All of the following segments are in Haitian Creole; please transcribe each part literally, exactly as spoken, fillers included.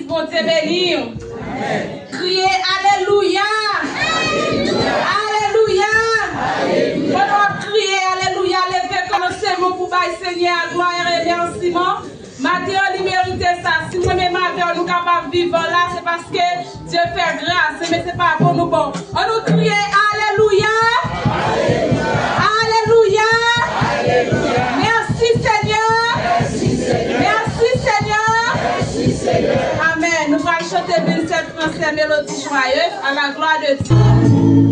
Bondye beni w. Kriye alelouya! Alelouya! Pandan w ap kriye alelouya, leve kò w nan semyon pou bay Senyè a glwa e remèsiman. Maten an, li merite sa. Si mwen menm avè w, nou kapab vivan la, se paske Dye fè gras, men se pa pou nou bon. Ann nou kriye, alelouya! Alelouya! Mèsi, Senyè! Mèsi, Senyè! Amèn. Nou pral chante Vilcette Français, Mélodie Joyeuse, à la gloire de Dieu.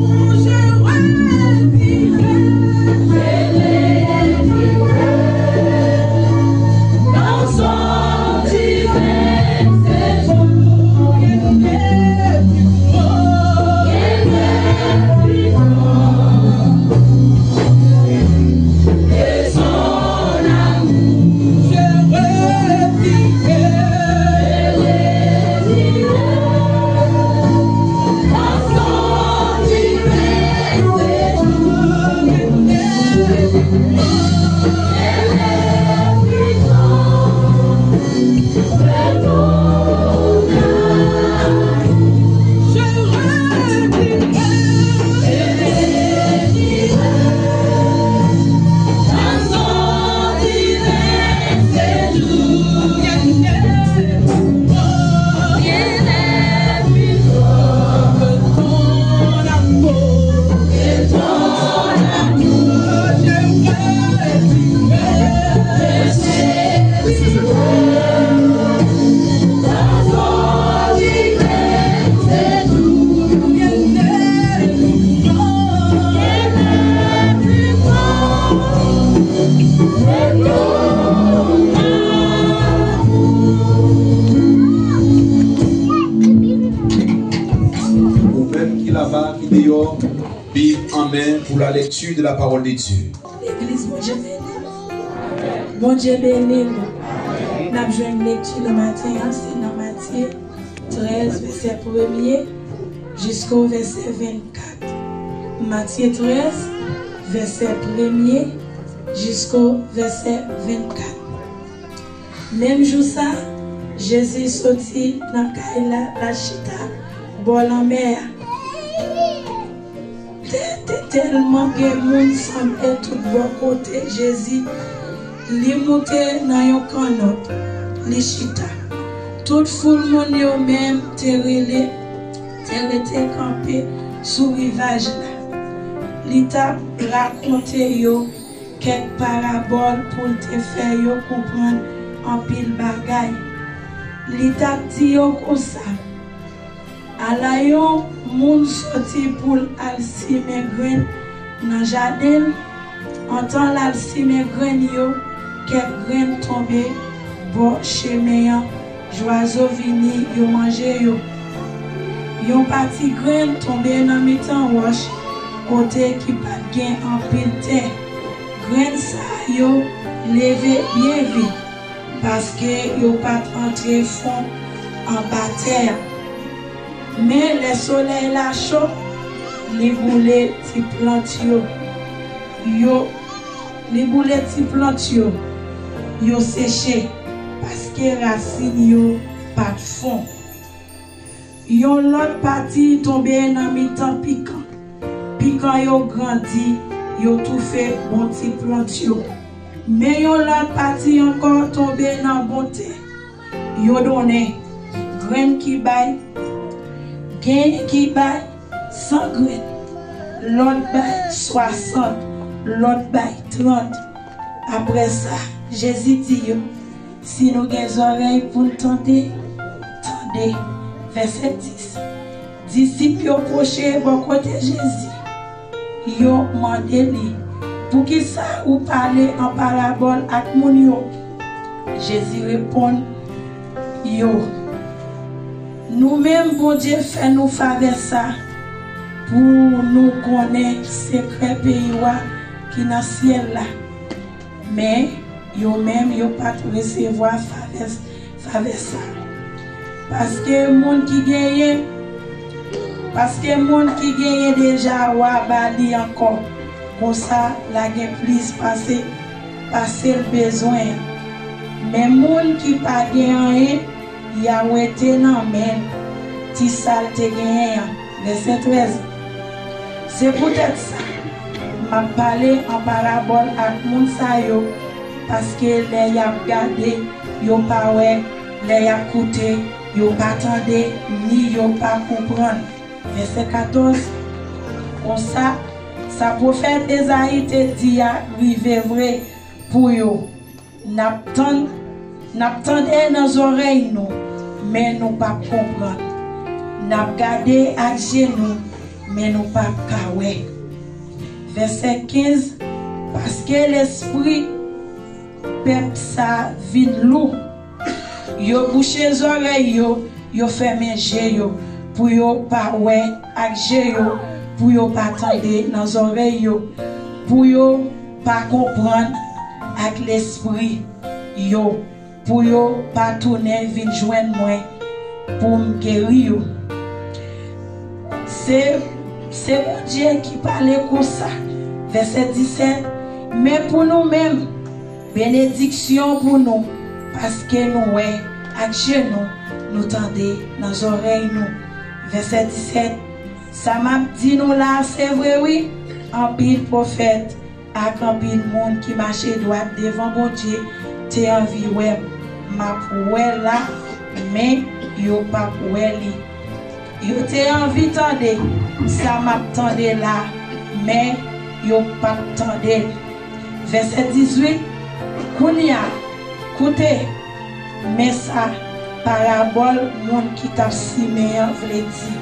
Ou menm ki laba, ki deyò, Bib an men, pour la lecture de la parole de Dieu. Legliz, Bondye beni nou. Bondye beni nou. N ap jwenn lekti nan maten an, se nan Matye trèz, vèsè premye, jisko vèsè vennkat. Matye trèz, vèsè premye, jisko vèsè vennkat. Menm jou sa, Jezi soti nan kay la, l al chita bò lanmè a. Tè te tèlman gen moun sanble tout bò kote Jezi, li moute nan yon kannòt, li chita. Tout foul moun yo menm te rele, te rete kanpe sou rivaj la. Li t ap rakonte yo kèk parabòl pou l te fè yo konprann anpil bagay. Li t ap di yo konsa, ala yon moun soti pou l al simen grenn nan jaden l. Antan l al simen grenn yo, kèk grenn tonbe bò chemen an, zwazo vini, yo manje yo. Yon pati grenn tonbe nan mitan wòch, kote ki pa t gen anpil tè. Grenn sa yo leve byen vit, paske yo pa t antre fon anba tè a. Men lè solèy la cho, li boule ti plant yo. Yo, li boule ti plant yo. Yo seche, paske rasin yo pa t fon. Yon lòt pati tonbe nan mitan pikan. Pikan yo grandi, yo toufe bon ti plant yo. Men yon lòt pati ankò tonbe nan bon tè. Yo donnen, grenn ki bay, genyen ki bay san grenn, lòt bay swasant, lòt bay trant. Apre sa, Jezi di yo, si nou gen zòrèy pou n tande, tande. Vèsè dis. Disip yo pwoche bò kote Jezi. Yo mande li, poukisa ou pale an parabòl ak moun yo? Jezi reponn yo, nou menm, Bondye fè nou favè sa pou nou konnen sekrè peyi w a ki nan syèl la. Men yo menm, yo pa t resevwa favè, favè sa. Paske moun ki genyen, paske moun ki genyen deja, wa ba li ankò. Konsa, l a gen plis pase, pase l bezwen. Men moun ki pa gen anyen, Yawe te nan men l ti sa l te genyen an. Vèsè trèz. Se poutèt sa, m ap pale an parabòl ak moun sa yo, paske lè y ap gade, yo pa wè, lè y ap koute, yo pa tande, ni yo pa konprann. Vèsè katòz. Konsa, sa pwofèt Ezayi te di a rive vre pou yo. N ap tann, n ap tande nan zòrèy nou, men nou p ap konprann. N ap gade ak je nou, men nou p ap ka wè. Vèsè kenz. Paske lespri pèp sa vin lou. Yo bouche zòrèy yo, yo fèmen je yo, pou yo pa wè ak je yo, pou yo pa tande nan zòrèy yo, pou yo pa konprann ak lespri yo, pou yo pa tounen vin jwenn mwen pou m geri yo. Se, se Bondye ki pale konsa. Vèsè disèt. Men pou nou menm, benediksyon pou nou, paske nou wè ak je nou, nou tande nan zòrèy nou. Vèsè disèt. Sa m ap di nou la a se vre wi, anpil pwofèt ak anpil moun ki mache dwat devan Bondye te anvi wè m. M ap wè la, men yo p ap wè li. Yo te anvi tande sa m ap tande la, men yo p ap tande l. Vèsè dizuit. Kounye a, koute, men sa parabòl moun ki t ap simen an vle di.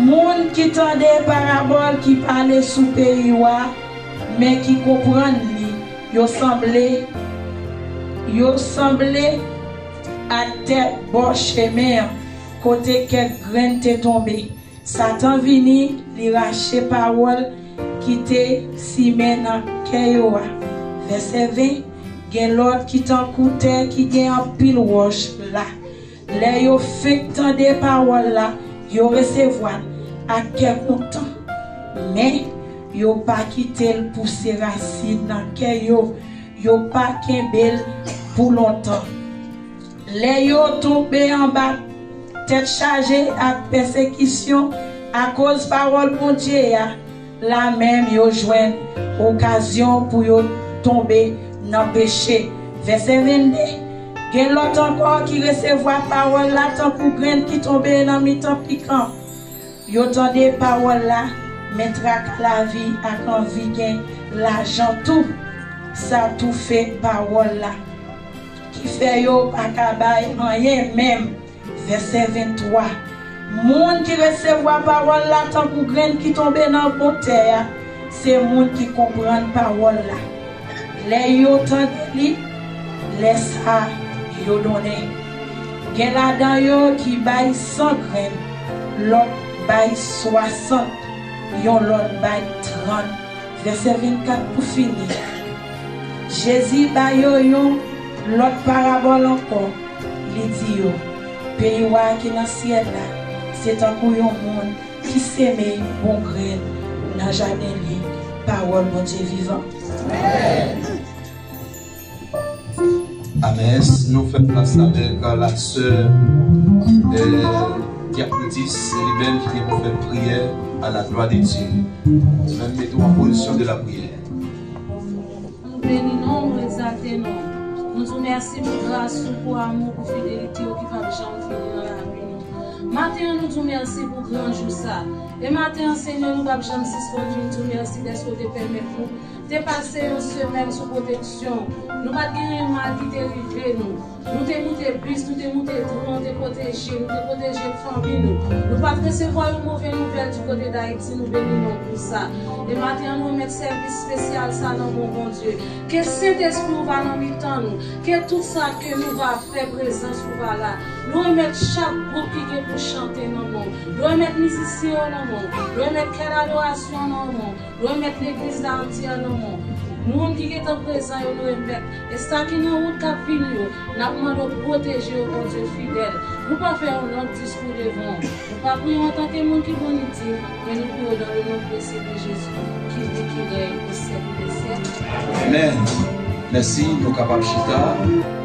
Moun ki tande parabòl ki pale sou peyi w a, men ki konprann li, yo sanble, yo sanble ak tè bò chemen an, kote kèk grenn te tonbe. Satan vini, li rache pawòl ki te simen nan kè yo a. Vèsè ven. Gen lòt ki tankou tè ki gen anpil wòch la. Lè yo fenk tande pawòl la, yo resevwa l ak kè kontan. Men, yo pa kite l pouse rasin nan kè yo, yo pa kenbe l pou lontan. Lè yo tonbe anba tèt chaje ak pèsekisyon akoz pawòl Bondye a, la menm yo jwenn okazyon pou yo tonbe nan peche. Vèsè vennde. Gen lòt ankò ki resevwa pawòl la tankou grenn ki tonbe nan mitan pikan. Yo tande pawòl la, men traka lavi ak anvi gen lajan tou, sa toufe pawòl la, ki fè yo pa ka bay anyen menm. Vèsè venntwa. Moun ki resevwa pawòl la tankou grenn ki tonbe nan bon tè a, se moun ki konprann pawòl la. Lè yo tande li, lè sa a, yo donnen. Gen ladan yo ki bay san grenn, lòt bay swasant, yon lòt bay trant. Vèsè vennkat pou fini. Jezi ba yo yon lòt parabòl ankò. Li di yo, peyi wa ki nan syèl la, se tankou yon moun ki seme bon grenn nan jaden li. Pawòl Bondye vivan. Amèn. Nou fè plas avèk la sè, euh, Diakonis, li menm ki gen pou fè priyè à la gloire de Dieu. Nou menm mete w an pozisyon de la priyè. Nou beni non w, nou egzalte non w. Nou di w mèsi pou gras ou, pou amou, pou fidelite w ki p ap janm fini nan lavi nou. Maten an, nou di w mèsi pou gran jou sa. E maten an, Senyè, nou p ap janm sispann vin di w mèsi dèske w te pèmèt nou te pase yon semèn sou pwoteksyon. Nou pa t gen anyen mal ki te rive nou. Nou te moute bis, nou te moute tren, nou te pwoteje, nou te pwoteje fanmi nou. Nou pa t resevwa yon move nouvèl di kote Dayiti, nou beni non w pou sa. E maten an, nou remèt sèvis espesyal sa nan men w, Bondye. Ke Sentespri w va nan mitan nou. Ke tout sa ke nou va fè, prezans ou va la. Nou remèt chak gwoup ki gen pou chante nan men w. Nou remèt mizisyen yo nan men w. Nou remèt kè dadorasyon nan men w. Nou remèt legliz la antyè nan men w. Moun ki gentan prezan yo, nou remèt. E sa ki nan wout k ap vini yo, n ap mande w pwoteje yo, Bondye fidèl. Nou pa fè yon lòt diskou devan w. Nou pa priye w antanke moun ki bon ni di, men nou priye w dans le nom précieux de Jésus, qui vit, qui règne au siècle des siècles. Amèn. Mèsi, nou kapab chita.